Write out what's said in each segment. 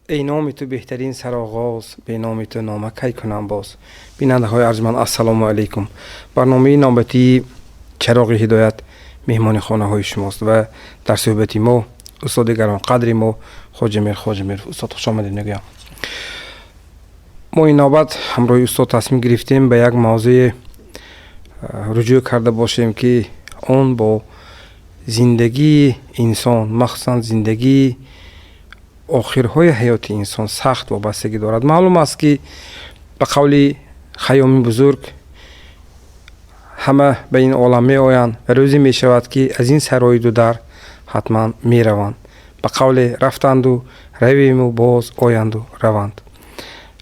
Эй номи ту беҳтарин сароғоз, бе номи ту нома кай кунам боз. Бинандаҳои арҷманд, ассалому алайкум. Барномаи навбатии «Чароғи ҳидоят» меҳмони хонаҳои шумост ва дар суҳбати мо устоди гаронқадри мо Хоҷамир Хоҷамиров. Устод, хушомадед мегӯям. Мо ин навбат ҳамроҳи устод тасмим гирифтем, ба як мавзӯе руҷӯъ карда бошем, ки он бо зиндагии инсон, махсусан зиндагии охирҳои ҳаёти инсон сахт вобастагӣ дорад. Маълум аст, ки ба қавли Хайёми бузург, ҳама ба ин олам меоянд ва рӯзе мешавад, ки аз ин сарои дудар ҳатман мераванд. Ба қавле, рафтанду равему, боз оянду раванд.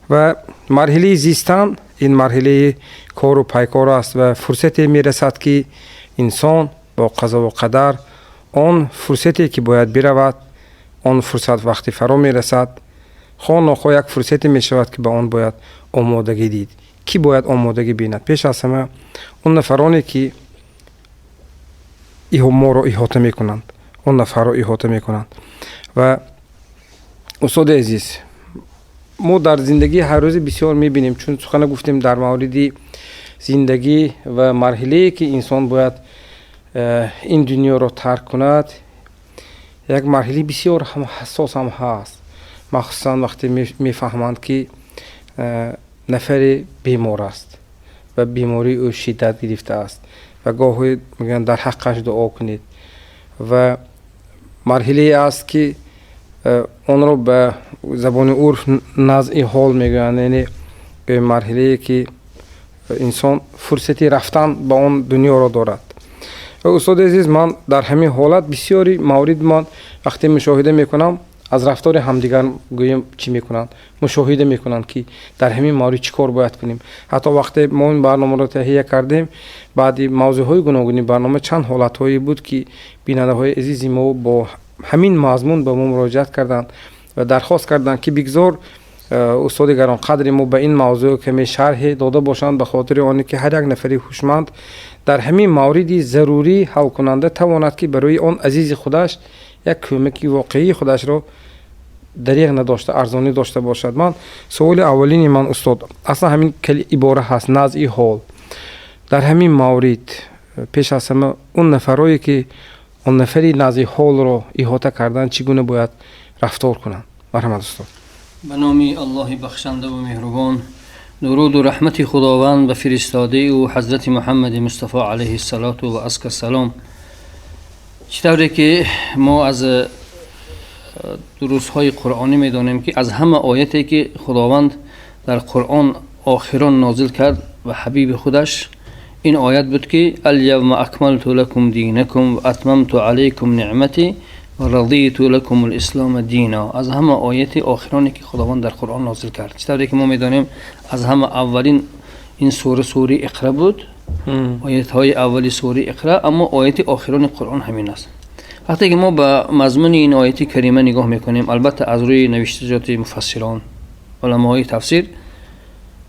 Ва марҳилаи зистан ин марҳилаи кору пайкор аст ва фурсате мерасад, ки инсон бо қазову қадар он фурсате ки бояд биравад, он фурсат вақте фаро мерасад, хоҳ нохоҳ як фурсате мешавад, ки ба он бояд омодагӣ дид. Кӣ бояд омодагӣ бинад? Пеш аз ҳама он нафароне, ки моро иҳота мекунанд, он нафарро иҳота мекунанд. Ва устоди азиз, мо дар зиндагии ҳаррӯза бисёр мебинем, чун сухана гуфтем дар мавриди зиндагӣ ва марҳилае ки инсон бояд ин дунёро тарк кунад, як марҳилаи бисёр ҳам ҳассос ҳам ҳаст, махсусан вақте мефаҳманд, ки нафаре бемор аст ва бемории ӯ шиддат гирифтааст ва гоҳе мегӯянд, дар ҳаққаш дуо кунед. Ва марҳилае аст, ки онро ба забони урф назъи ҳол мегӯянд, яъне марҳилае ки инсон фурсати рафтан ба он дунёро дорад. Устоди азиз, ман дар ҳамин ҳолат бисёри маврид ман вақте мушоҳида мекунам, аз рафтори ҳамдигар гӯем, чӣ мекунанд, мушоҳида мекунанд, ки дар ҳамин маврид чӣ кор бояд кунем. Ҳатто вақте мо ин барномаро таҳия кардем, баъди мавзӯъҳои гуногуни барнома чанд ҳолатҳое буд, ки бинандаҳои азизи мо бо ҳамин мазмун ба мо муроҷиат карданд ва дархост карданд, ки бигзор устоди гаронқадри мо ба ин мавзӯъ каме шарҳе дода бошанд, ба хотири оне ки ҳар як нафари ҳушманд дар ҳамин мавриди зарурӣ ҳалкунанда тавонад, ки барои он азизи худаш як кӯмаки воқеии худашро дареғ надошта, арзонӣ дошта бошад. Ман суоли аввалини ман, устод, аслан ҳамин ибора ҳаст, назъи ҳол. Дар ҳамин маврид пеш аз ҳама он нафарое, ки он нафари назъи ҳолро иҳота кардан, чӣ гуна бояд рафтор кунанд? Марҳамат, устод. Ба номи Аллоҳи бахшандаву меҳрубон. Дуруду раҳмати Худованд ба фиристодаи ӯ ҳазрати Муҳаммади Мустафо алайҳи ссалоту ва азка салом. Чӣ тавре ки мо аз дурусҳои қуръонӣ медонем, ки аз ҳама ояте ки Худованд дар Қуръон охирон нозил кард ба ҳабиби худаш, ин оят буд, ки اليوم أكملت لكم دينكم وأتممت عليكم نعمتي ورضيت لكم الإسلام دينا. Аз ҳама ояти охироне ки Худованд дар Қуръон нозил кард. Чӣ тавре ки мо медонем, аз ҳама аввалин ин сура сураи Иқра буд, оятҳои аввали сураи Иқра, аммо ояти охирони Қуръон ҳамин аст. Вақте ки мо ба мазмуни ин ояти карима нигоҳ мекунем, албатта, аз рӯи навиштаҷоти муфассирон, уламоҳои тафсир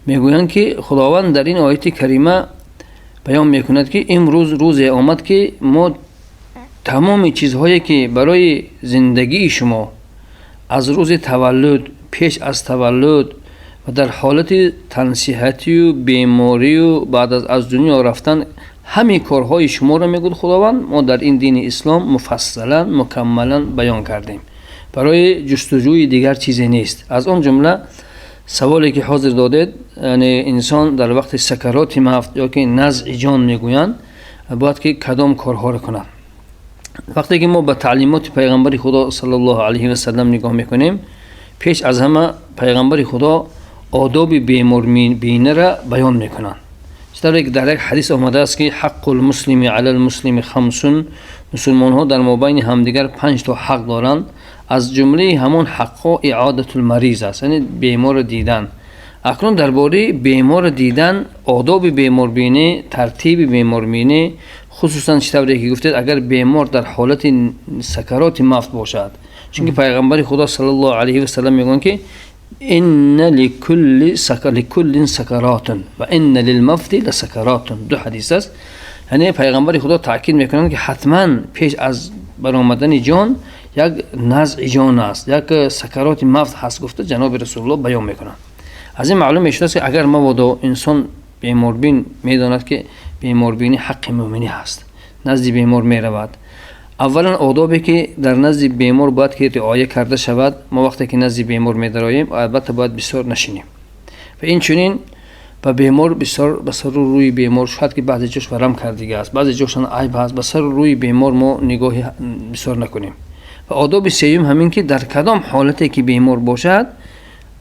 мегӯянд, ки Худованд дар ин ояти карима баён мекунад, ки имрӯз рӯзе омад, ки мо тамоми чизҳое ки барои зиндагии шумо аз рӯзи таваллуд, пеш аз таваллуд ва дар ҳолати тансиҳатию беморию баъд аз дунё рафтан, ҳамин корҳои шуморо, мегӯяд Худованд, мо дар ин дини ислом муфассалан, мукаммалан баён кардем, барои ҷустуҷӯи дигар чизе нест. Аз он ҷумла саволе ки ҳозир додед, яъне инсон дар вақти сакароти мавт ё ки назъи ҷон мегӯянд, бояд ки кадом корҳоро кунад. Вақте ки мо ба таълимоти пайғамбари Худо саллаллоҳу алайҳи васалам нигоҳ мекунем, пеш аз ҳама пайғамбари Худо одоби беморбинара баён мекунанд. Чӣ ки дар як ҳадис омадааст, ки حق المسلم على المسلم خمس. Мусулмонҳо дар мобайни ҳамдигар панҷ то ҳақ доранд. Аз ҷумлаи ҳамон ҳақҳо عيادة المريض аст, яъне беморро дидан. Акнун дар бораи беморро дидан, одоби беморбинӣ, тартиби беморбинӣ, хусусан чӣ тавре ки гуфтед, агар бемор дар ҳолати сакароти мавт бошад, чунки пайғамбари Худо саллаллоҳу алайҳи васалам мегӯянд, ки إن لكل سكرات وإن للموت لسكرات. Ду ҳадис аст. Яъне пайғамбари Худо таъкид мекунанд, ки ҳатман пеш аз баромадани ҷон Як назъи ҷон аст, як сакароти мавт ҳаст, гуфта ҷаноби Расулулло баён мекунанд. Аз ин маълум мешудааст, ки агар мабодо инсон беморбин медонад, ки беморбинӣ ҳаққи мӯъминӣ ҳаст, назди бемор меравад. Аввалан, одобе ки дар назди бемор бояд ки риоя карда шавад: мо вақте ки назди бемор медароем, албатта бояд бисёр нашинем ва инчунин ба бемор бисёр ба сару рӯи бемор, шояд ки баъзе ҷош варам кардига аст, баъзе ҷошон айб ҳаст, ба сару рӯи бемор мо нигоҳи бисёр накунем. Ва одоби сеюм ҳамин ки дар кадом ҳолате ки бемор бошад,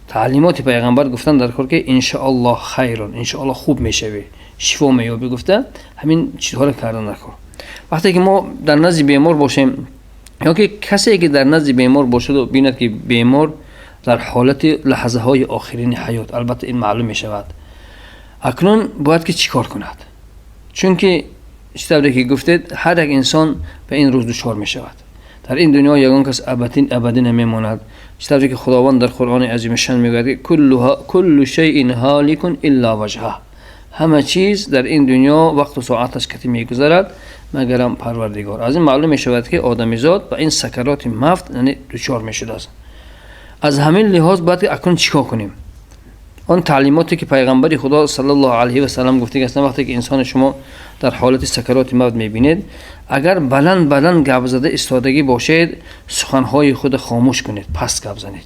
таълимоти пайғамбар гуфтан дар кор, ки иншоаллоҳ хайрун, иншоаллоҳ хуб мешавӣ, шифо меёбӣ, гуфта ҳамин чизҳоро кардан дар кор. Вақте ки мо дар назди бемор бошем ё ки касе ки дар назди бемор бошаду бинад, ки бемор дар ҳолати лаҳзаҳои охирини ҳаёт, албатта ин маълум мешавад, акнун бояд ки чӣ кор кунад? Чунки чӣ тавре ки гуфтед, ҳар як инсон ба ин рӯз дучор мешавад. Дар ин дунё ягон кас абадӣ намемонад. Чӣ тавре ки Худованд дар Қуръони азимушшан мегӯяд, ки куллу шайин ҳоликун илла ваҷҳаҳ, ҳама чиз дар ин дунё вақту соаташ кати мегузарад, магарам Парвардигор. Аз ин маълум мешавад, ки одамизод ба ин сакароти мавт, яъне дучор мешудааст. Аз ҳамин лиҳоз бояд ки акнун чӣ кор кунем? Он таълимоте ки пайғамбари Худо саллаллоҳу алайҳи васаллам гуфтагӣ ҳастанд: вақте ки инсони шумо дар ҳолати сакароти мавт мебинед, агар баланд баланд гап зада истодагӣ бошед, суханҳои худа хомӯш кунед, паст гап занед.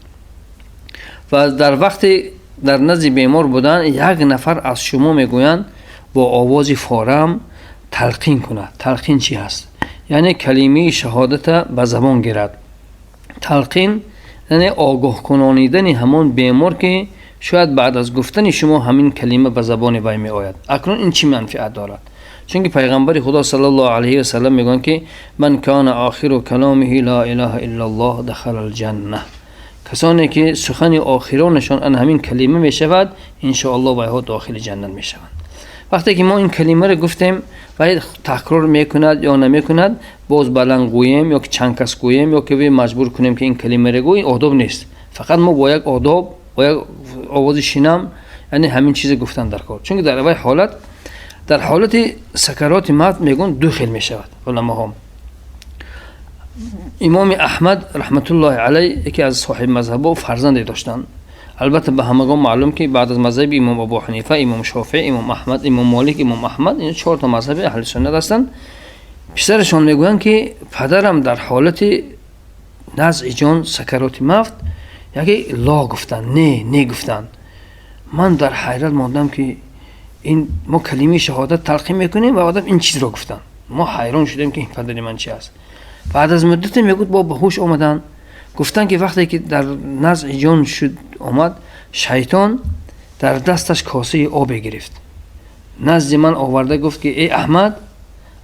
Ва дар вақти дар назди бемор будан як нафар аз шумо, мегӯянд, бо овози форам талқин кунад. Талқин чӣ ҳаст? Яъне калимаи шаҳодата ба забон гирад. Талқин яъне огоҳкунонидани ҳамон бемор, ки шояд баъд аз гуфтани шумо ҳамин калима ба забони вай меояд. Акнун ин чӣ манфиат дорад? Чунки пайғамбари Худо саллаллоҳу алайҳи васаллам мегӯянд, ки ман кана охиру каломиҳи ла илаҳа иллаллоҳ дахала алҷанна, касоне ки сухани охиронашон ан ҳамин калима мешавад, иншоаллоҳ вайҳо дохили ҷаннат мешаванд. Вақте ки мо ин калимаро гуфтем, вай такрор мекунад ё намекунад, боз баланд гӯем ё ки чанд кас гӯем, ё ки маҷбур кунем, ки ин калимаро гӯй, одоб нест. Фақат мо бо як одоб, бо як овози шинам, яъне ҳамин чизе гуфтан дар кор. Чунки дар вай ҳолат, дар ҳолати сакароти мавт, мегӯн, ду хел мешавад. Уламоҳо, имоми Аҳмад раҳматуллоҳи алай, яке аз соҳиби мазҳабо, фарзанде доштанд. Албатта, ба ҳамагон маълум, ки баъд аз мазҳаби имом Абу Ҳанифа, имом Шофеъ, имом Аҳмад, имом Молик, имом Аҳмад, ин чорта мазҳаби аҳли суннат ҳастанд. Писарашон мегӯянд, ки падарам дар ҳолати назъи ҷон, сакароти мавт, яке ло гуфтанд, не, не гуфтанд. Ман дар ҳайрат мондам, ки ин мо калимаи шаҳодат талқин мекунем ва одам ин чизро гуфтанд. Мо ҳайрон шудем, ки ин падари ман чи аст. Баъд аз муддате, мегӯд, бо ба ҳуш омаданд, гуфтанд, ки вақте ки дар назъи ҷон шуд омад, шайтон дар дасташ косаи обе гирифт, назди ман оварда гуфт, ки эй Аҳмад,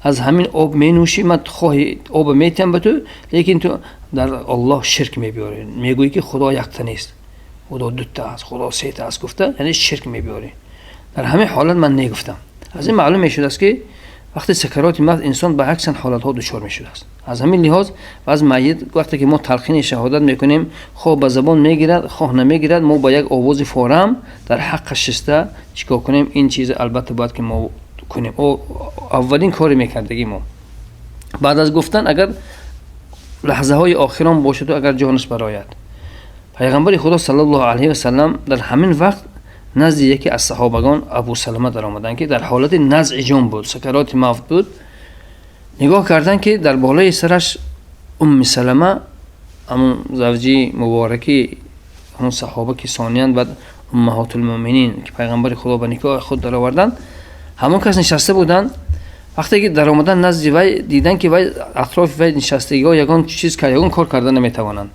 аз ҳамин об менӯшӣ, ман хоҳи оба метиҳам ба ту, лекин ту дар Аллоҳ ширк мебиёрӣ, мегӯӣ, ки Худо якта нест, Худо дута аст, Худо сета аст, гуфта, яъне ширк мебиёрӣ. Дар ҳамин ҳолат ман негуфтам. Аз ин маълум мешудааст, ки вақти сакароти мавт инсон ба якчанд ҳолатҳо дучор мешудааст. Аз ҳамин лиҳоз баъз майит вақте ки мо талқини шаҳодат мекунем, хоҳ ба забон мегирад, хоҳ намегирад, мо ба як овози форам дар ҳаққа шиста чӣ кор кунем? Ин чиз албатта бояд ки мо кунем. Аввалин коре мекардагӣ мо баъд аз гуфтан, агар лаҳзаҳои охирон бошаду агар ҷонаш барояд, пайғамбари Худо саллаллоҳу алайҳи васаллам дар ҳамин вақт назди яке аз саҳобагон, Абу Салама, даромаданд, ки дар ҳолати назъи ҷон буд, сакароти мавт буд. Нигоҳ карданд, ки дар болои сараш Умми Салама, ҳамун завҷи мубораки ҳамун саҳоба, ки сониян баъд уммаҳотулмуъминин, ки пайғамбари Худо ба никоҳи худ дароварданд, ҳамон кас нишаста буданд. Вақте ки даромадан назди вай, диданд, ки вай атрофи вай нишастагиҳо ягон чиз, ягон кор карда наметавонанд.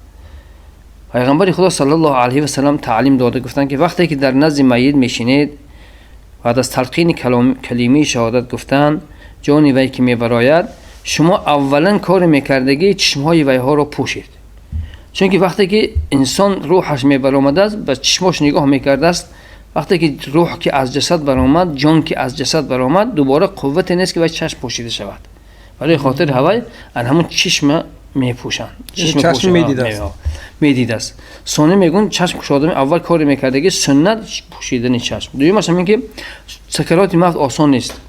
Пайғамбари Худо саллаллоҳу алайҳи васаллам таълим дода гуфтанд, ки вақте ки дар назди майит мешинед, баъд аз талқини калимаи шаҳодат гуфтан, ҷони вай ки мебарояд, шумо аввалан коре мекардагӣ, чишмҳои вайҳоро пӯшед. Чунки вақте ки инсон рӯҳаш мебаромадааст, ба чишмош нигоҳ мекардааст. Вақте ки рӯҳ ки аз ҷасад баромад, ҷон ки аз ҷасад баромад, дубора қуввате нест, ки вай чашм пӯшида шавад. Барои хотири ҳавай аз ҳамон чишма мепӯшанд. Чашм медидааст. Сони мегӯн, чашм кушодами аввал коре мекардаги, суннат пӯшидани чашм. Дуюмаш ҳамин ки сакароти мавт осон нест.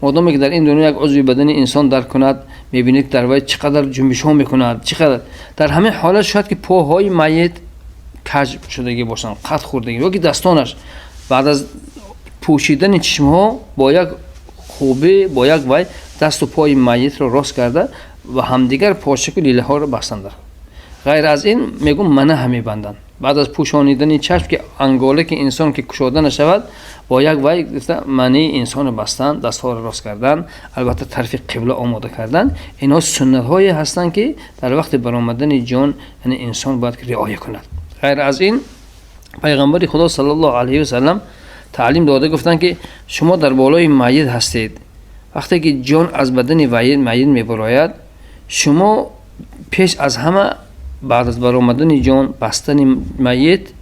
Модоме ки дар ин дунё як узви бадани инсон дард кунад, Мебинед, дар вай чӣ қадар ҷунбишҳо мекунад, чӣ қадар дар ҳамин ҳолат шояд ки поҳои майит каҷ шудагӣ бошанд, қат хӯрдагӣ ё ки дастонаш. Баъд аз пӯшидани чишмҳо бо як хубӣ, бо як вай дасту пои майитро рост карда ва ҳамдигар почаку лилаҳоро бастанд. Ғайр аз ин, мегӯм, манаҳа мебанданд баъд аз пӯшонидани чашм, ки анголе ки инсон ки кушода нашавад, бо як вай гуфта маънии инсонро бастан, дастҳоро рост кардан, албатта тарафи қибла омода кардан. Инҳо суннатҳое ҳастанд, ки дар вақти баромадани ҷон, яъне инсон бояд ки риоя кунад. Ғайр аз ин, пайғамбари Худо саллаллоҳу алайҳи васаллам таълим дода гуфтанд, ки шумо дар болои майит ҳастед, вақте ки ҷон аз бадани майит мебарояд, шумо пеш аз ҳама баъд аз баромадани ҷон, бастани майит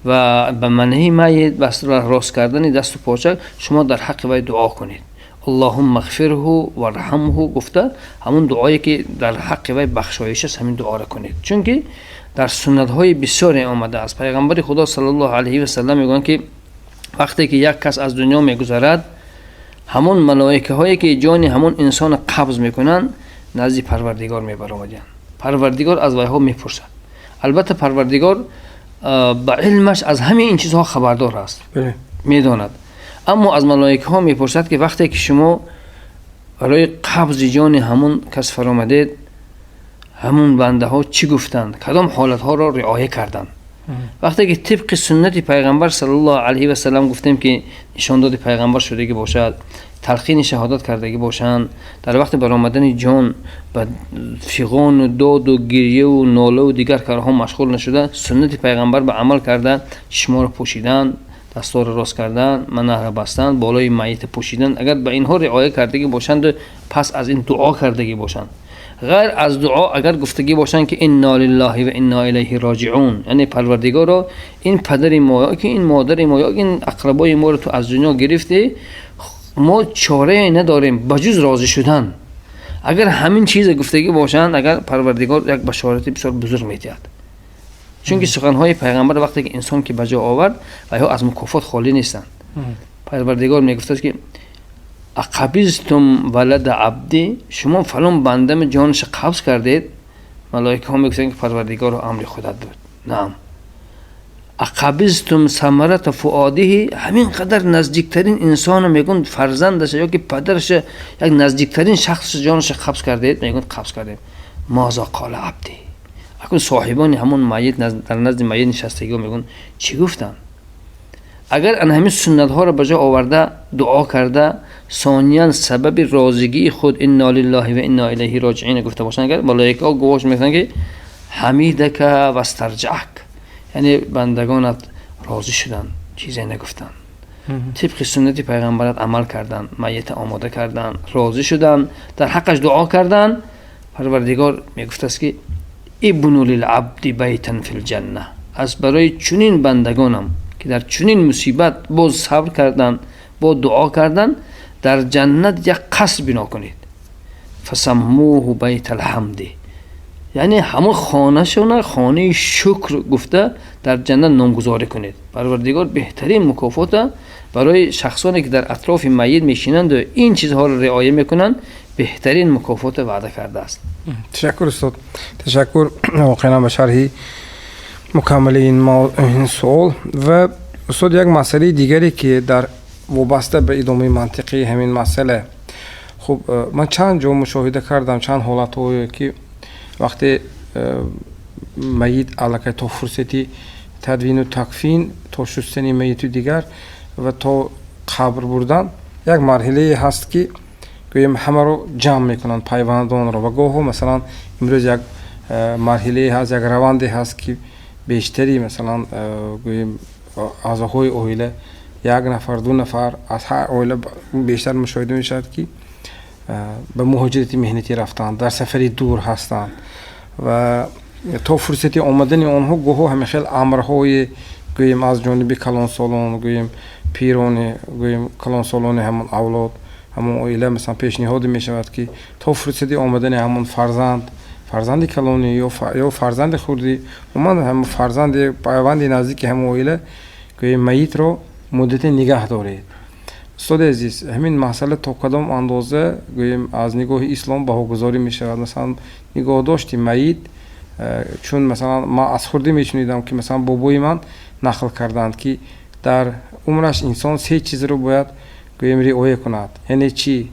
ва ба манҳи майит рост кардани дасту почак, шумо дар ҳаққи вай дуо кунед, «Аллоҳумма ғфирҳу варҳамҳу» гуфта, ҳамун дуое ки дар ҳаққи вай бахшоиш аст, ҳамин дуоро кунед. Чунки дар суннатҳои бисёре омадааст, пайғамбари Худо саллаллоҳу алайҳи васаллам мегӯянд, ки вақте ки як кас аз дунё мегузарад, ҳамон малоикаҳое ки ҷони ҳамон инсонро қабз мекунанд, назди Парвардигор мебаромадянд. Парвардигор аз вайҳо мепурсад. Албатта, Парвардигор ба илмаш аз ҳамаи ин чизҳо хабардор аст, медонад, аммо аз малоикаҳо мепурсад, ки вақте ки шумо барои қабзи ҷони ҳамон кас фаромадед, ҳамун бандаҳо чӣ гуфтанд, кадом ҳолатҳоро риоя карданд? Вақте ки тибқи суннати пайғамбар саллаллоҳу алайҳи васаллам гуфтем, ки нишондоди пайғамбар шудагӣ бошад, талқини шаҳодат кардагӣ бошанд, дар вақти баромадани ҷон ба фиғону доду гирьяву нолаву дигар корҳо машғул нашуда, суннати пайғамбар ба амал карда, чишморо пӯшидан, дастҳоро рост кардан, манаҳра бастан, болои майита пӯшидан, агар ба инҳо риоя кардагӣ бошанду пас аз ин дуо кардагӣ бошанд, ғайр аз дуо агар гуфтагӣ бошанд, ки «Инна лиллаҳи ва инна илайҳи роҷиун», яъне Парвардигоро, ин падари мо ё ки ин модари мо ё ин ақрабои моро ту аз дунё гирифтӣ, мо чорае надорем ба ҷуз розӣ шудан, агар ҳамин чизе гуфтагӣ бошанд, агар Парвардигор як башорати бисёр бузург медиҳад. Чунки суханҳои пайғамбар вақте ки инсон ки ба ҷо овард, вайҳо аз мукофот холӣ нестанд. Парвардигор мегуфтааст, ки «Ақабизтум валада абди», шумо фалон бандами ҷонаша қабз кардед? Малоикаҳо мегуфтанд, ки Парвардигоро, амри худат буд. Наам. «Ақабизтум самарата фуодиҳи», ҳамин қадар наздиктарин инсоно, мегӯн, фарзандаша ё ки падараша, як наздиктарин шахсша ҷонаша қабз кардед? Мегӯн, қабз кардем. «Мозо қола абди», акун соҳибони ҳамон майит дар назди майит нишастагиҳо мегӯн, чӣ гуфтанд? Агар ана ҳамин суннатҳоро ба ҷо оварда, дуо карда, сониян сабаби розигии худ «Инна лиллаҳи ва инна илайҳи роҷиин» гуфта бошанд, агар малоикаҳо гувоҳ мекунанд, ки «Ҳамидака вастарҷаак», яъне бандагонат розӣ шуданд, чизе нагуфтанд, тибқи суннати пайғамбарат амал карданд, майита омода карданд, розӣ шуданд, дар ҳаққаш дуо карданд. Парвардигор мегуфтааст, ки «Ибну лилабди байтан фил ҷанна», аз барои чунин бандагонам, ки дар чунин мусибат боз сабр карданд, бо дуо карданд, дар ҷаннат як қаср бино кунед. «Фасаммуҳу байталҳамди», яъне ҳамон хонашона хонаи шукр гуфта дар ҷаннат номгузорӣ кунед. Парвардигор беҳтарин мукофота барои шахсоне, ки дар атрофи майит мешинанду ин чизҳоро риоя мекунанд, беҳтарин мукофота ваъда кардааст. Ташаккур, устод, ташаккур воқеан ба шарҳи мукаммали ин суол. Ва устод, як масъалаи дигаре, ки дар вобаста ба идомаи мантиқии ҳамин масъала, хуб, ман чанд ҷо мушоҳида кардам, чанд ҳолатҳое, ки вақте майит аллакай то фурсати тадвину такфин, то шустани майиту дигар ва то қабр бурдан як марҳилае ҳаст, ки гӯем ҳамаро ҷамъ мекунанд, пайвандонро. Ва гоҳо, масалан, имрӯз як марҳилае ҳаст, як раванде ҳаст, ки бештари, масалан, гӯем, аъзоҳои оила, як нафар, ду нафар аз ҳар оила бештар мушоҳида мешавад, ки ба муҳоҷирати меҳнатӣ рафтанд, дар сафари дур ҳастанд ва то фурсати омадани онҳо гоҳо ҳамин хел амрҳое, гӯем, аз ҷониби калонсолон, гӯем, пирони, гӯем, калонсолони ҳамон авлод, ҳамон оила, масалан, пешниҳоде мешавад, ки то фурсати омадани ҳамон фарзанд, фарзанди калонӣ ё фарзанди хурдӣ, умуман ҳамон фарзанди пайванди наздики ҳамон оила, гӯем, майитро муддате нигаҳ доред. Устоди азиз, ҳамин масъала то кадом андоза, гӯем, аз нигоҳи ислом баҳогузорӣ мешавад? Масалан, нигоҳдошти майит, чун, масалан, ман аз хурдӣ мешунидам, ки, масалан, бобои ман нақл карданд, ки дар умраш инсон се чизро бояд, гӯем, риоя кунад. Яъне чӣ?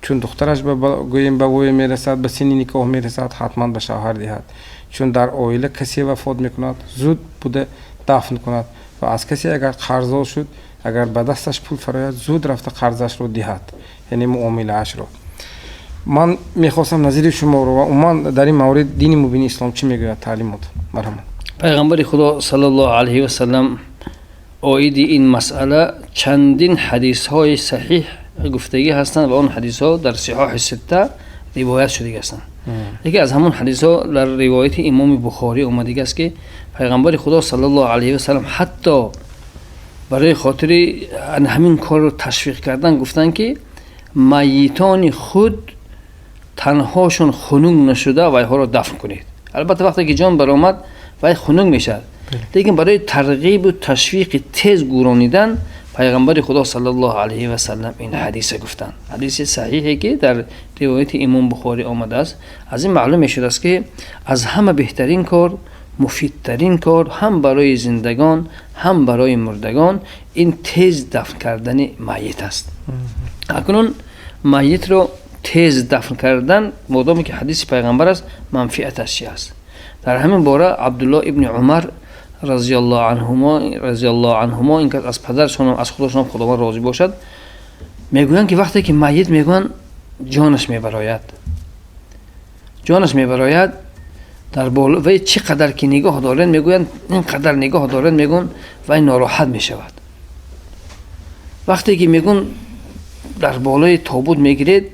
Чун духтараш, гӯем, ба воя мерасад, ба синни никоҳ мерасад, ҳатман ба шавҳар диҳад. Чун дар оила касе вафот мекунад, зуд буда дафн кунад ва аз касе агар қарздор шуд, агар ба дасташ пул фарояд, зуд рафта қарзашро диҳад, яъне муомилаашро. Ман мехостам назири шуморо ва умуман дар ин маврид дини мубини ислом чӣ мегӯяд, таълимот. Марҳамат. Пайғамбари Худо саллаллоҳу алайҳи васалам оиди ин масъала чандин ҳадисҳои саҳиҳ гуфтагӣ ҳастанд ва он ҳадисҳо дар Сиҳоҳи Ситта ривоят шудагӣ ҳастанд. Яке аз ҳамон ҳадисҳо дар ривояти имоми Бухорӣ омадагӣ аст, ки пайғамбари Худо саллаллоҳу алайҳи васалам ҳатто барои хотири ҳамин корро ташвиқ кардан гуфтанд, ки майитони худ танҳошон хунук нашуда вайҳоро дафн кунед. Албатта, вақте ки ҷон баромад, вай хунук мешавад, лекин барои тарғибу ташвиқи тез гӯронидан пайғамбари Худо саллаллоҳу алайҳи васалам ин ҳадиса гуфтанд. Ҳадиси саҳиҳе, ки дар ривояти имом Бухорӣ омадааст. Аз ин маълум мешудааст, ки аз ҳама беҳтарин кор, муфидтарин кор ҳам барои зиндагон, ҳам барои мурдагон ин тез дафн кардани майит аст. Акнун майитро тез дафн кардан, модоме ки ҳадиси пайғамбар аст, манфиаташ чи аст? Дар ҳамин бора Абдулло ибни Умар разиаллоҳу анҳумо, ин кас аз падаршонам, аз худошонам Худованд розӣ бошад, мегӯянд, ки вақте ки майит, мегӯянд, ҷонаш мебарояд, ҷонаш мебарояд, дар боло вай чӣ қадар ки нигоҳ доред, мегӯянд, ин қадар нигоҳ доред, мегӯн, вай нороҳат мешавад. Вақте ки, мегӯн, дар болои тобут мегиред,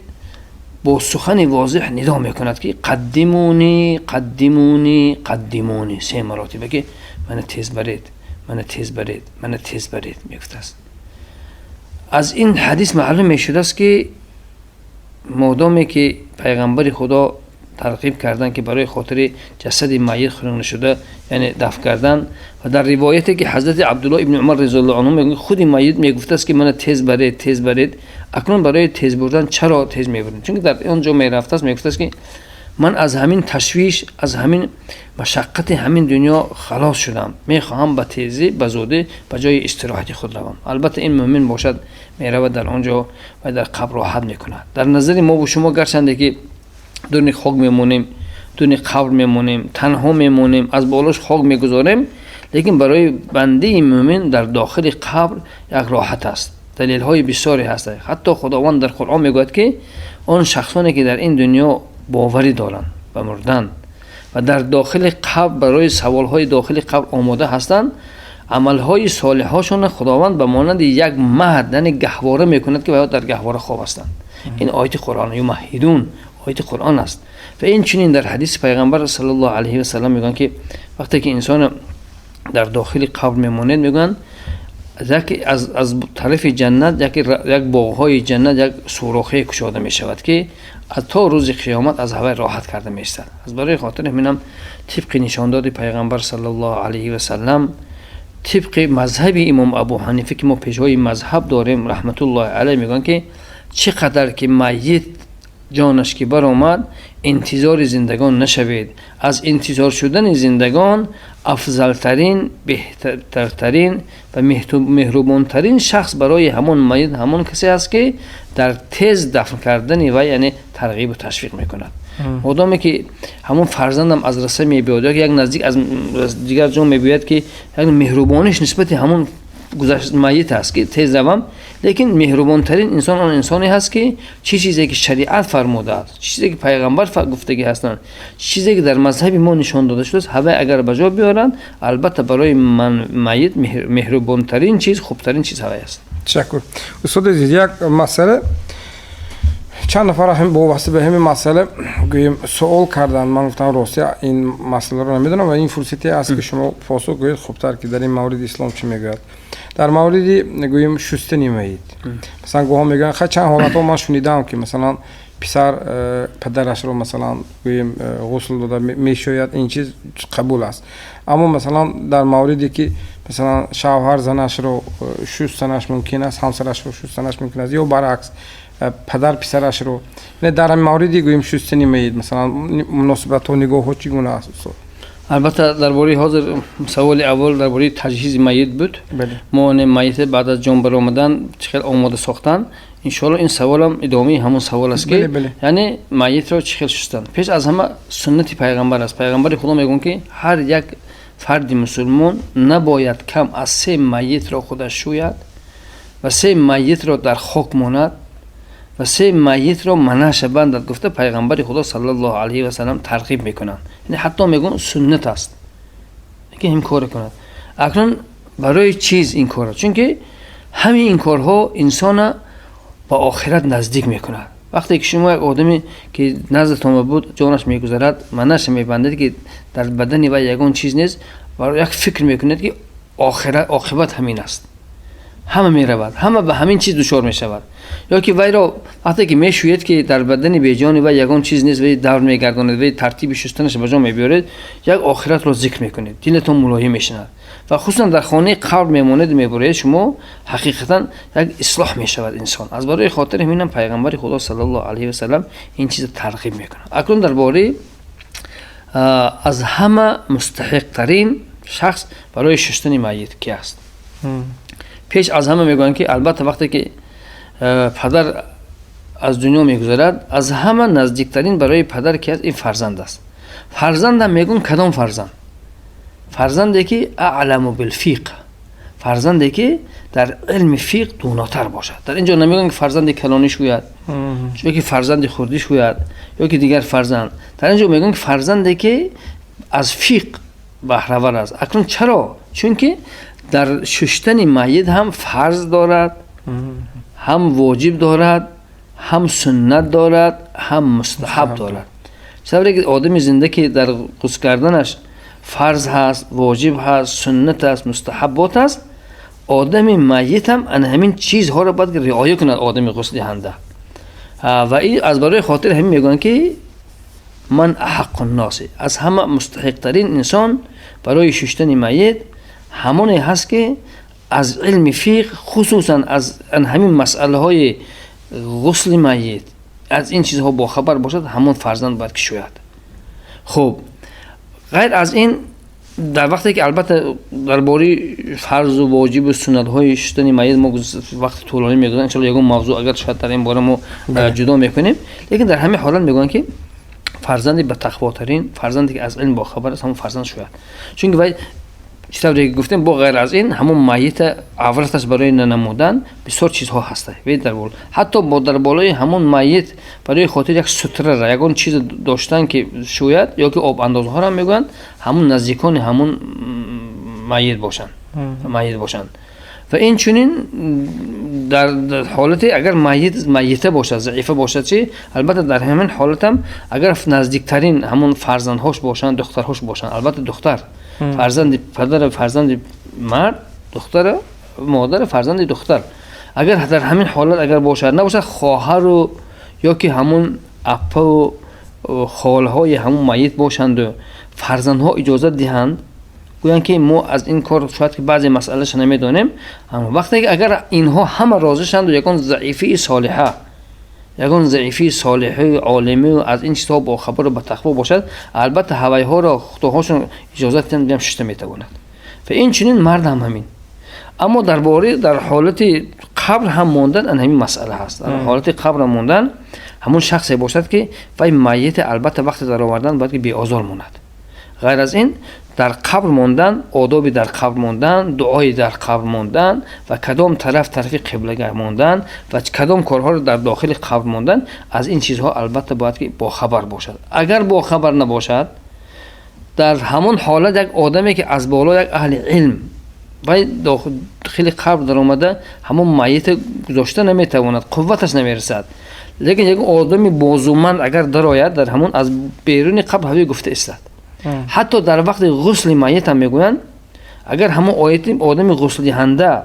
бо сухани возеҳ нидо мекунад, ки қаддимуни, қаддимуни, қаддимуни, се маротиба, ки мана тез баред, мана тез баред, мана тез баред, мегуфтааст. Аз ин ҳадис маълум мешудааст, ки модоме ки пайғамбари Худо тарғиб кардан, ки барои хотири ҷасади майит хунук нашуда, яъне дафн кардан, ва дар ривояте ки ҳазрати Абдулло ибни Умар разиаллоҳу анҳу мегӯяд, худи майит мегуфтааст, ки мана тез баред, тез баред. Акнун барои тез бурдан чаро тез мебурем? Чунки дар он ҷо мерафтааст, мегуфтааст, ки ман аз ҳамин ташвиш, аз ҳамин машаққати ҳамин дунё халос шудам, мехоҳам ба тезӣ, ба зудӣ ба ҷои истироҳати худ равам. Албатта, ин мӯмин бошад, меравад дар он ҷо ва дар қабр роҳат мекунад. Дар назари мову шумо, гарчанде ки дуни хок мемонем, дуни қабр мемонем, танҳо мемонем, аз болош хок мегузорем, лекин барои бандаи мӯмин дар дохили қабр як роҳат аст. Далелҳои бисёре ҳастанд. Ҳатто Худованд дар Қуръон мегӯяд, ки он шахсоне ки дар ин дунё боварӣ доранд ба мурдан ва дар дохили қабр барои саволҳои дохили қабр омода ҳастанд, амалҳои солиҳошонро Худованд ба монанди як маҳд, яъне гаҳвора мекунад, ки ваё дар гаҳвора хоб ҳастанд. Ин ояти Қуръон, юмаҳидун, ояти Қуръон аст. Ва инчунин дар ҳадиси пайғамбар саллаллоҳу алайҳи васалам мегӯянд, ки вақте ки инсон дар дохили қабр мемонед, мегӯянд, яке аз тарафи ҷаннат, як боғҳои ҷаннат як сурохе кушода мешавад, ки то рӯзи қиёмат аз ҳавай роҳат карда меистад. Аз барои хотири ҳаминам, тибқи нишондоди пайғамбар саллаллоҳу алайҳи васалам, тибқи мазҳаби имом Абу Ҳанифа, ки мо пешвои мазҳаб дорем, раҳматуллоҳи алайҳ, мегӯянд, ки чӣ қадар ки майит ҷонаш ки баромад, интизори зиндагон нашавед. Аз интизор шудани зиндагон афзалтарин, беҳтартарин ва меҳрубонтарин шахс барои ҳамон майит ҳамон касе аст, ки дар тез дафн кардани вай, яъне тарғибу ташвиқ мекунад. Одаме ки ҳамон фарзандам аз раса мебиёд, як наздик аз дигар ҷо мебиёяд, ки як меҳрубониш нисбати ҳамон майит аст, ки тез равам, лекин меҳрубонтарин инсон он инсоне ҳаст, ки чӣ чизе ки шариат фармудааст, чӣ чизе ки пайғамбар гуфтагӣ ҳастанд, чӣ чизе ки дар мазҳаби мо нишон дода шудааст, ҳавай агар ба ҷо биёранд, албатта, барои майит меҳрубонтарин чиз, хубтарин чиз ҳавай аст. Ташаккур, устод азиз. Як масъала, чанд нафар вобаста ба ҳамин масъала, гӯем, суол карданд. Ман гуфтам, рости, ин масъаларо намедонам ва ин фурсате аст, ки шумо посух гӯед хубтар, ки дар ин мавриди ислом чӣ мегӯяд, дар мавриди, гӯем, шустани маит. Масалан, гоҳо мегӯянд, хай, чанд ҳолатҳо ман шунидам, ки, масалан, писар падарашро, масалан, гӯем, ғусл дода мешояд, ин чиз қабул аст. Аммо, масалан, дар мавриде ки, масалан, Масалан, шавҳар занашро шустанаш мумкин аст, ҳамсарашро шустанаш мумкин аст ё баръакс, падар писарашро. Дар ҳамин мавриди гӯем шустани майит, масалан, муносибатҳо, нигоҳҳо чӣ гуна аст, устод? Албатта, дар бораи ҳозир саволи аввал дар бораи таҷҳизи майит буд. Мо майит баъд аз ҷон баромадан чӣ хел омода сохтан. Иншоалло, ин саволам идомаи ҳамон савол аст, ки яъне майитро чӣ хел шустан. Пеш аз ҳама суннати пайғамбар аст. Пайғамбари Худо мегӯянд, ки ҳар як фарди мусулмон набояд кам аз се майитро худаш шӯяд ва се майитро дар хок монад ва се майитро манаша бандад, гуфта пайғамбари Худо саллаллоҳу алайҳи васалам тарғиб мекунанд. Яъне ҳатто мегӯянд, суннат аст, ки ҳам коре кунад. Акнун барои чиз ин кора? Чунки ҳамин ин корҳо инсона ба охират наздик мекунад. Вақте ки шумо як одаме ки наздатон буд, ҷонаш мегузарад, манаша мебандед, ки дар бадани вай ягон чиз нест, як фикр мекунед, ки охират, оқибат ҳамин аст, ҳама меравад, ҳама ба ҳамин чиз дучор мешавад. Ё ки вайро вақте ки мешӯед, ки дар бадани беҷони вай ягон чиз нест, вай давр мегардонед, вай тартиби шустанаша ба ҷо мебиёред, як охиратро зикр мекунед, дилатон мулоҳим мешавад. Ва хусусан дар хонаи қабр мемонед, мебуроед шумо, ҳақиқатан як ислоҳ мешавад инсон. Аз барои хотири ҳаминам пайғамбари Худо саллаллоҳу алайҳи васалам ин чиза тарғиб мекунад. Акнун дар бораи аз ҳама мустаҳиқтарин шахс барои шуштани майит ки аст, пеш аз ҳама мегӯянд, ки албатта, вақте ки падар аз дунё мегузарад, аз ҳама наздиктарин барои падар ки аст? Ин фарзанд аст. Фарзандам мегӯн, кадом фарзанд? Фарзанде ки аъламу билфиқҳ, фарзанде ки дар илми фиқҳ донотар бошад. Дар ин ҷо намегӯянд, ки фарзанди калонӣ шӯяд ё ки фарзанди хурдӣ шӯяд ё ки дигар фарзанд. Дар ин ҷо мегӯянд, ки фарзанде ки аз фиқҳ баҳравар аст. Акнун чаро? Чунки дар шуштани майит ҳам фарз дорад, ҳам воҷиб дорад, ҳам суннат дорад, ҳам мустаҳаб дорад. Чӣ ки одами зинда ки дар ғусл карданаш фарз ҳаст, воҷиб ҳаст, суннат аст, мустаҳаббот аст, одами майитам ана ҳамин чизҳоро бояд риоя кунад одами ғуслдиҳанда. Ва аз барои хотири ҳамин мегӯянд, ки ман аҳаққу нноси, аз ҳама мустаҳиқтарин инсон барои шуштани майит ҳамоне ҳаст, ки аз илми фиқҳ, хусусан аз ҳамин масъалаҳои ғусли майит, аз ин чизҳо бохабар бошад, ҳамон фарзанд бояд ки шӯяд. Хуб, ғайр аз ин, дар вақте ки албатта дар бораи фарзу воҷибу суннатҳои шуштани майит мо вақти тӯлонӣ мегузарем, иншоалло, ягон мавзӯъ агар шояд дар ин бора мо ҷудо мекунем. Лекин дар ҳамин ҳолат мегӯянд, ки фарзанди ба тақвотарин, фарзанде ки аз илм бохабар аст, ҳамон фарзанд шӯяд. Чунки вай, чӣ тавре ки гуфтем, бо ғайр аз ин ҳамон майита авраташ барои нанамудан бисёр чизҳо ҳаста. Вай дар бол ҳатто бо дар болои ҳамон майит барои хотир як сутрара, ягон чиз доштан ки шӯяд ё ки обандозҳоро мегӯянд, ҳамон наздикони ҳамон майит бошанд. Ва инчунин дар ҳолате агар майит майита бошад, заифа бошад чи, албатта, дар ҳамин ҳолатам агар наздиктарин ҳамон фарзандҳош бошанд, духтарҳош бошанд, албатта духтар, фарзанди падара, фарзанди мард духтара, модара, фарзанди духтар, агар дар ҳамин ҳолат агар бошад, набошад, хоҳару ё ки ҳамон аппаву холаҳои ҳамон майит бошанду фарзандҳо иҷозат диҳанд, гӯянд, ки мо аз ин кор шояд ки баъзе масъалаша намедонем. Вақте ки агар инҳо ҳама розӣ шаванду ягон заифии солиҳа, ягон заифии солиҳи олимию аз ин чизҳо бохабару ба тақво бошад, албатта, ҳавайҳоро худоҳошон иҷозат диҳанд, биям шушта метавонад. Ва инчунин мард ҳам ҳамин. Аммо дар бораи дар ҳолати қабр ҳам мондан ан ҳамин масъала ҳаст. Дар ҳолати қабр мондан ҳамон шахсе бошад, ки вай майите албатта вақте даровардан бояд ки беозор монад. Ғайр аз ин, дар қабр мондан, одоби дар қабр мондан, дуои дар қабр мондан ва кадом тараф, тарафи қиблага мондан ва кадом корҳоро дар дохили қабр мондан, аз ин чизҳо албатта бояд ки бохабар бошад. Агар бохабар набошад, дар ҳамон ҳолат як одаме ки аз боло, як аҳли илм, вай дохили қабр даромада ҳамон майита гузошта наметавонад, қувваташ намерасад. Лекин як одами бозуманд агар дарояд, дар ҳамон аз беруни қабр ҳавӣ гуфта истад. Ҳатто дар вақти ғусли майитам мегӯянд, агар ҳамон одами ғуслдиҳанда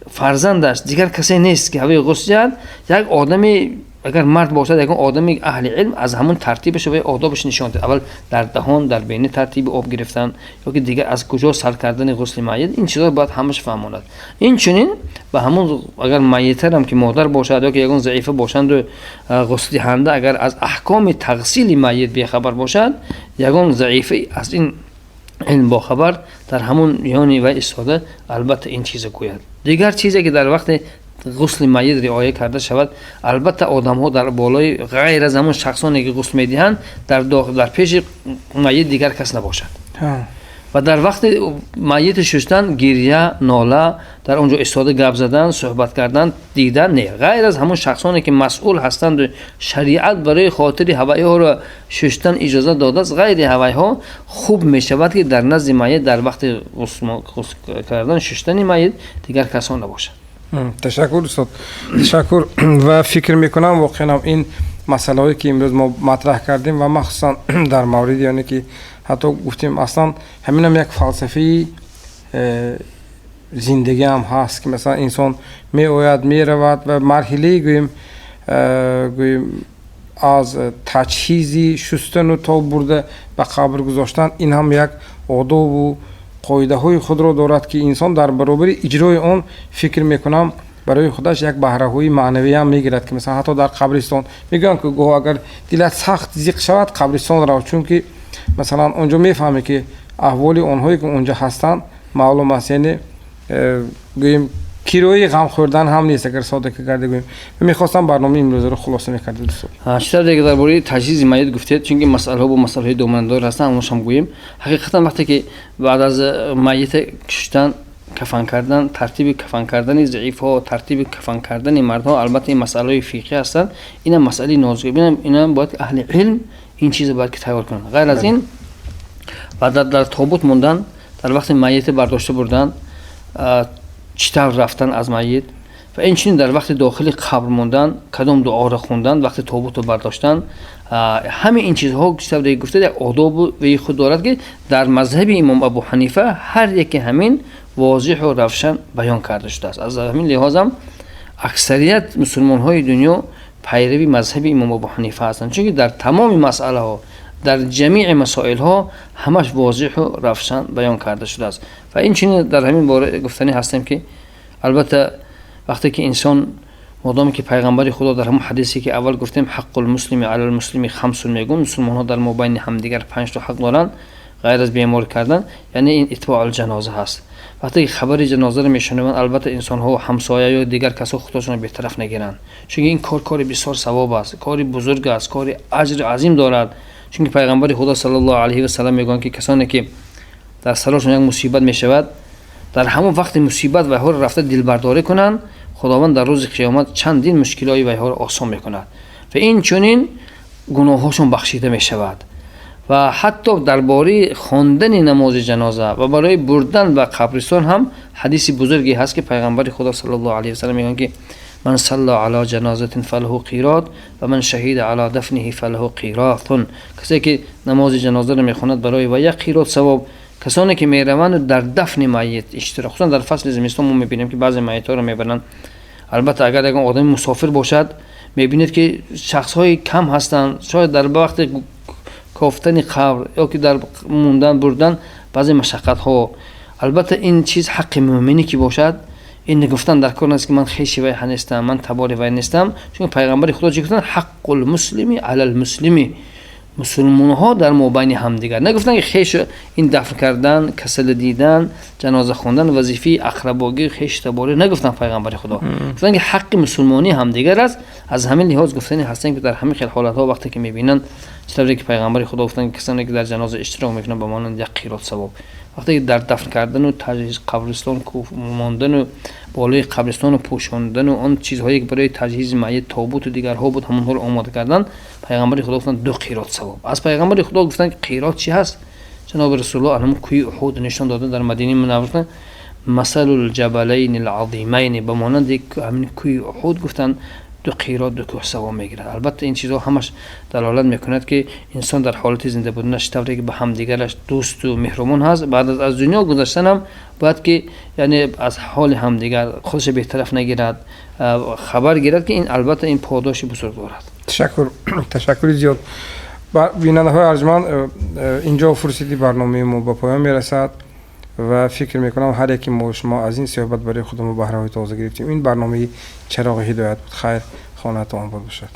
фарзандаш, дигар касе нест ки ҳавои ғусл диҳад, як одами Агар мард бошад, ягон одами аҳли илм аз ҳамон тартибаш ва одобаш нишон диҳад. Аввал дар даҳон, дар бинӣ тартиби об гирифтан ё ки дигар аз куҷо сар кардани ғусли майит, ин чизҳоро бояд ҳамааш фаҳмонад. Инчунин ба ҳамон агар майитарам ки модар бошад ё ки ягон заифа бошанду ғуслдиҳанда агар аз аҳкоми тағсили майит бехабар бошад, ягон заифа аз ин илм бохабар дар ҳамон миёни вай истода, албатта, ин чиза гӯяд. Дигар чизе ки дар вақти ғусли майит риоя карда шавад, албатта, одамҳо дар болои ғайр аз ҳамон шахсоне ки ғусл медиҳанд, дар пеши майит дигар кас набошад ва дар вақти майити шустан гиря, нола, дар он ҷо истода гап задан, суҳбат кардан, дидан не, ғайр аз ҳамон шахсоне ки масъул ҳастанду шариат барои хотири ҳавайҳоро шустан иҷоза додааст. Ғайри ҳавайҳо хуб мешавад, ки дар назди майит дар вақти ғусл кардан, шустани майит дигар касон набошад. Ташаккур, устод, ташаккур. Ва фикр мекунам, воқеан ин масъалаҳое ки имрӯз мо матраҳ кардем ва махсусан дар мавриди оне ки ҳатто гуфтем, аслан ҳаминам як фалсафаи зиндагиам ҳаст, ки масалан инсон меояд, меравад ва марҳилаи гӯем аз таҷҳизи шустану то бурда ба қабр гузоштан, ин ҳам як одобу қоидаҳои худро дорад, ки инсон дар баробари иҷрои он, фикр мекунам, барои худаш як баҳраҳои маънавиам мегирад, ки масалан ҳатто дар қабристон мегӯянд, ки гоҳ агар дилат сахт зиқ шавад, қабристон рав, чунки масалан он ҷо мефаҳмӣ, ки аҳволи онҳое ки онҷо ҳастанд, маълум аст. Яъне гӯем, кирои ғам хӯрдан ҳам нест, агар сода карда гӯем. Мехостам барномаи имрӯзаро хулоса мекардед, устод. Чӣ тавре дар бораи таҷҳизи майит гуфтед, чунки масъалаҳо бо масъалаҳои домандор ҳастанд, ҳамоншам гӯем. Ҳақиқатан, вақте ки баъд аз майита шуштан, кафан кардан, тартиби кафан кардани заифҳо, тартиби кафан кардани мардҳо, албатта, ин масъалаҳои фиқҳӣ ҳастанд. Инам масъалаи нозук, инам бояд аҳли илм ин чизро бояд ки тайёр кунанд. Ғайр аз ин, ва дар тобут мондан, дар вақти майита бардошта бурдан, чӣ тавр рафтан аз майит ва инчунин дар вақти дохили қабр мондан кадом дуоро хондан, вақти тобутро бардоштан, ҳамаи ин чизҳо, чӣ тавре гуфта, як одобу ваи худ дорад, ки дар мазҳаби имом Абу Ҳанифа ҳар яке ҳамин возеҳу равшан баён карда шудааст. Аз ҳамин лиҳозам аксарият мусулмонҳои дунё пайрави мазҳаби имом Абу Ҳанифа ҳастанд, чунки дар тамоми масъалаҳо, дар ҷамеи масоилҳо ҳамаш возеҳу равшан баён карда шудааст. Ва инчунин дар ҳамин бора гуфтанӣ ҳастем, ки албатта, вақте ки инсон, модоме ки пайғамбари Худо дар ҳамон ҳадисе ки аввал гуфтем, حق المسلم على المسلم خمس мегӯн, мусулмонҳо дар мобайни ҳамдигар панҷто ҳақ доранд, ғайр аз бемор кардан, яъне ин اتباع الجنازة ҳаст. Вақте ки хабари ҷанозаро мешунаванд, албатта, инсонҳо, ҳамсоя ё дигар касо худошонро бетараф нагиранд, чунки ин кор кори бисёр савоб аст, кори бузург аст, кори аҷри азим дорад. Чунки пайғамбари Худо صلى الله عليه وسلم мегӯянд, ки касоне ки дар сарошон як мусибат мешавад, дар ҳамон вақти мусибат вайҳоро рафта дилбардорӣ кунанд, Худованд дар рӯзи қиёмат чандин мушкилиҳои вайҳоро осон мекунад ва инчунин гуноҳҳошон бахшида мешавад. Ва ҳатто дар бораи хондани намози ҷаноза ва барои бурдан ба қабристон ҳам ҳадиси бузурге ҳаст, ки пайғамбари Худо صلى الله عليه وسلم мегӯянд, ки من صلى على جنازة فله قيراط ومن شهد على دفنه فله قيراط. Касе ки намози ҷанозаро мехонад, барои вай як қирот савоб. Касоне ки мераванд, дар дафни майит иштирок, хусусан дар фасли зимистон мо мебинем, ки баъзе майитҳоро мебаранд. Албатта, агар ягон одами мусофир бошад, мебинед, ки шахсҳои кам ҳастанд. Шояд дар вақти кофтани қабр ё ки дар мондан, бурдан баъзе машаққатҳо. Албатта, ин чиз ҳаққи мӯъминӣ ки бошад, ин гуфтан дар кор нест, ки ман хеши вай нестам, ман табори вай нестам. Чунки пайғамбари Худо чӣ гуфтанд? حق المسلم على المسلم. Мусулмонҳо дар мобайни ҳамдигар нагуфтанд, ки хеш ин дафн кардан, касала дидан, ҷаноза хондан вазифаи ақрабогӣ, хеш таборӣ нагуфтанд. Пайғамбари Худо гуфтанд, ки ҳаққи мусулмонӣ ҳамдигар аст. Аз ҳамин лиҳоз гуфтани ҳастем, ки дар ҳамин хел ҳолатҳо вақте ки мебинанд, чӣ тавре ки пайғамбари Худо гуфтанд, ки касоне ки дар ҷаноза иштирок мекунанд, ба монанди як қирот савоб. Вақте ки дар дафн кардану таҷҳиз, қабристон мондану болои қабристону пӯшондану он чизҳое ки барои таҷҳизи майит, тобуту дигарҳо буд, ҳамонҳоро омода кардан, пайғамбари Худо гуфтанд, ду қирот савоб. Аз пайғамбари Худо гуфтанд, ки қирот чӣ ҳаст? Ҷаноби Расулулло ҳамон кӯҳи Уҳуд нишон дода дар Мадинаи Мунаввара, مثل الجبلين العظيمين, ба монанди ҳамин кӯҳи Уҳуд гуфтанд. Ду қирот, ду кӯҳ савоб мегирад. Албатта, ин чизҳо ҳамаш далолат мекунад, ки инсон дар ҳолати зинда буданаш тавре ки ба ҳамдигараш дӯсту меҳрубон ҳаст, баъд аз дунё гузаштанам бояд ки, яъне, аз ҳоли ҳамдигар худша бетараф нагирад, хабар гирад, ки ин, албатта, ин подоши бузург дорад. Ташаккур, ташаккури зиёд. Бинандаҳои арҷманд, инҷо фурсати барномаи мо ба поён мерасад ва фикр мекунам, ҳар яке мо шумо аз ин суҳбат барои худамон баҳраҳои тоза гирифтем. Ин барномаи «Чароғи ҳидоят» буд. Хайр, хонатон обод бошад.